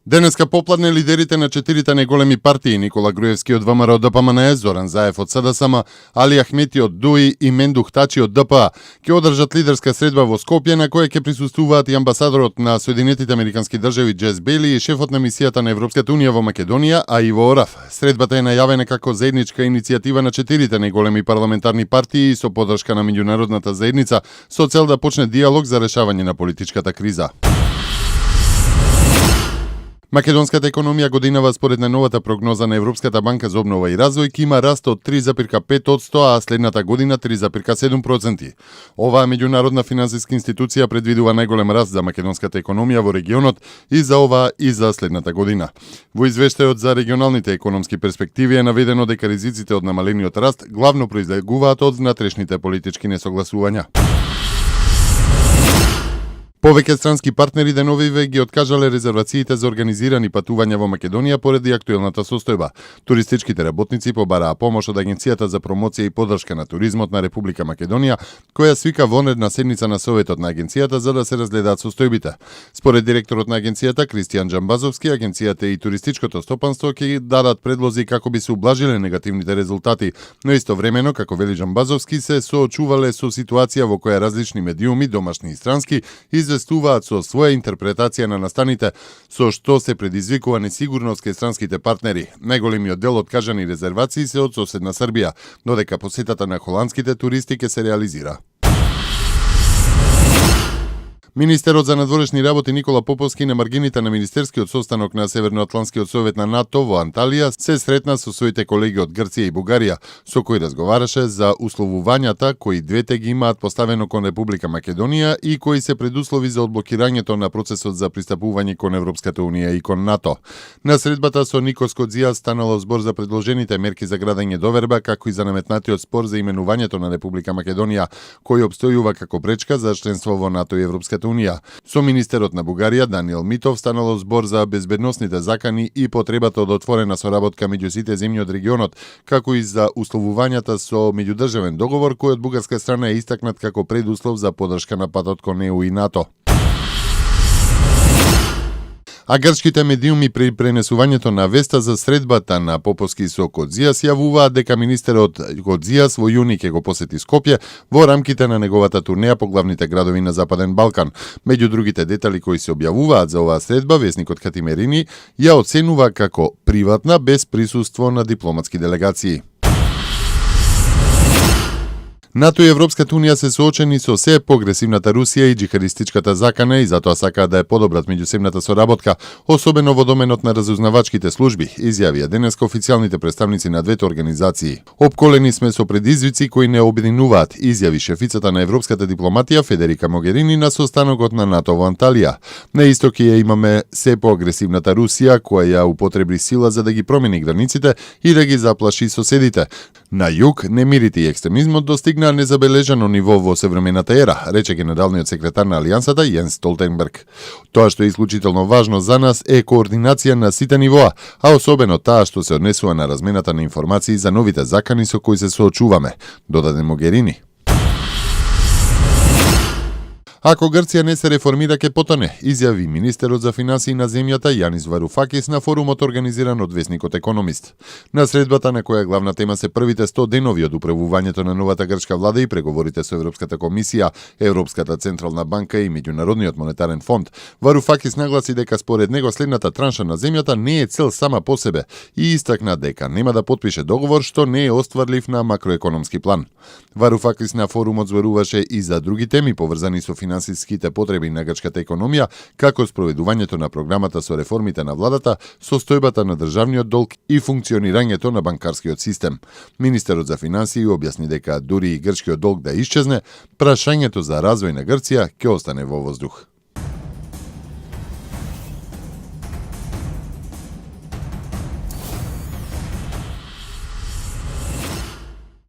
Денеска попладне лидерите на 4 неголеми партии Никола Груевски од ВМРО ДПМНЕ, Зоран Заев од СДСМ, Али Ахмети од ДУИ и Мендух Тачи од ДПА ќе одржат лидерска средба во Скопје на која ќе присуствуваат и амбасадорот на Соединетите Американски држави Джес Бейли и шефот на мисијата на Европската унија во Македонија, а Иво Ораф. Средбата е најавена како заедничка иницијатива на 4 неголеми парламентарни партии со поддршка на меѓународната заедница со цел да почне диалог за решавање на политичката криза. Македонската економија годинава според најновата прогноза на Европската банка за обнова и развој ќе има раст од 3,5%, а следната година 3,7%. Оваа меѓународна финансиска институција предвидува најголем раст за македонската економија во регионот и за оваа и за следната година. Во извештајот за регионалните економски перспективи е наведено дека ризиците од намалениот раст главно произлегуваат од внатрешните политички несогласувања. Повеќе странски партнери деновиве ги откажале резервациите за организирани патувања во Македонија поради актуелната состојба. Туристичките работници побараа помош од Агенцијата за промоција и поддршка на туризмот на Република Македонија, која свика вонредна седница на Советот на Агенцијата за да се разгледаат состојбите. Според директорот на Агенцијата Кристијан Џамбазовски, Агенцијата и туристичкото стопанство ќе дадат предлози како би се ублажиле негативните резултати, но истовремено, како вели Џамбазовски, се соочувале со ситуација во која различни медиуми, домашни и странски, известуваат со своја интерпретација на настаните, со што се предизвикува несигурност кај странските партнери. Најголемиот дел откажани резервации се од соседна Србија, додека посетата на холандските туристи ќе се реализира. Министерот за надворешни работи Никола Поповски на маргините на министерскиот состанок на Северноатлантскиот совет на НАТО во Анталија се сретна со своите колеги од Грција и Бугарија, со кои разговараше за условувањата кои двете ги имаат поставено кон Република Македонија и кои се предуслови за одблокирањето на процесот за пристапување кон Европската унија и кон НАТО. На средбата со Никос Кодзија станало збор за предложените мерки за градење доверба, како и за наметнатиот спор за именувањето на Република Македонија, кој обстојува како пречка за членство во НАТО и Европската унија. Со министерот на Бугарија Даниел Митов станало збор за безбедносните закани и потребата од отворена соработка меѓу сите земји од регионот, како и за условувањата со меѓудржавен договор кој од бугарска страна е истакнат како предуслов за поддршка на патот кон ЕУ и НАТО. А грчките медиуми при пренесувањето на веста за средбата на Поповски со Кодзијас јавуваат дека министерот Кодзијас во јуни ќе го посети Скопје во рамките на неговата турнеја по главните градови на Западен Балкан. Меѓу другите детали кои се објавуваат за оваа средба, весникот Катимерини ја оценува како приватна без присуство на дипломатски делегации. НАТО и Европската унија се соочени со се поагресивната Русија и џихадистичката закана и затоа сакаат да ја подобрат меѓусебната соработка, особено во доменот на разузнавачките служби, изјавија денеска официјалните представници на двете организации. Опколени сме со предизвици кои не обединуваат, изјави шефицата на европската дипломатија Федерика Могерини на состанокот на НАТО во Анталија. На исток ја имаме се поагресивната Русија која ја употреби сила за да ги промени границите и да ги заплаши соседите. На југ немирите и екстремизмот достигна незабележано ниво во современата ера, рече генералниот секретар на Алијансата Јенс Столтенберг. Тоа што е исклучително важно за нас е координација на сите нивоа, а особено таа што се однесува на размената на информации за новите закани со кои се соочуваме, додаде Могерини. Ако Грција не се реформира ќе потоне, изјави министерот за финансии на земјата Јанис Варуфакис на форумот организиран од весникот Економист. На средбата на која главна тема се првите 100 денови од управувањето на новата грчка влада и преговорите со Европската комисија, Европската централна банка и Меѓународниот монетарен фонд, Варуфакис нагласи дека според него следната транша на земјата не е цел сама по себе и истакна дека нема да потпише договор што не е остварлив на макроекономски план. Варуфакис на форумот зборуваше и за други теми поврзани со финансиските потреби на грчката економија, како спроведувањето на програмата со реформите на владата, состојбата на државниот долг и функционирањето на банкарскиот систем. Министерот за финансии објасни дека дури и грчкиот долг да исчезне, прашањето за развој на Грција ќе остане во воздух.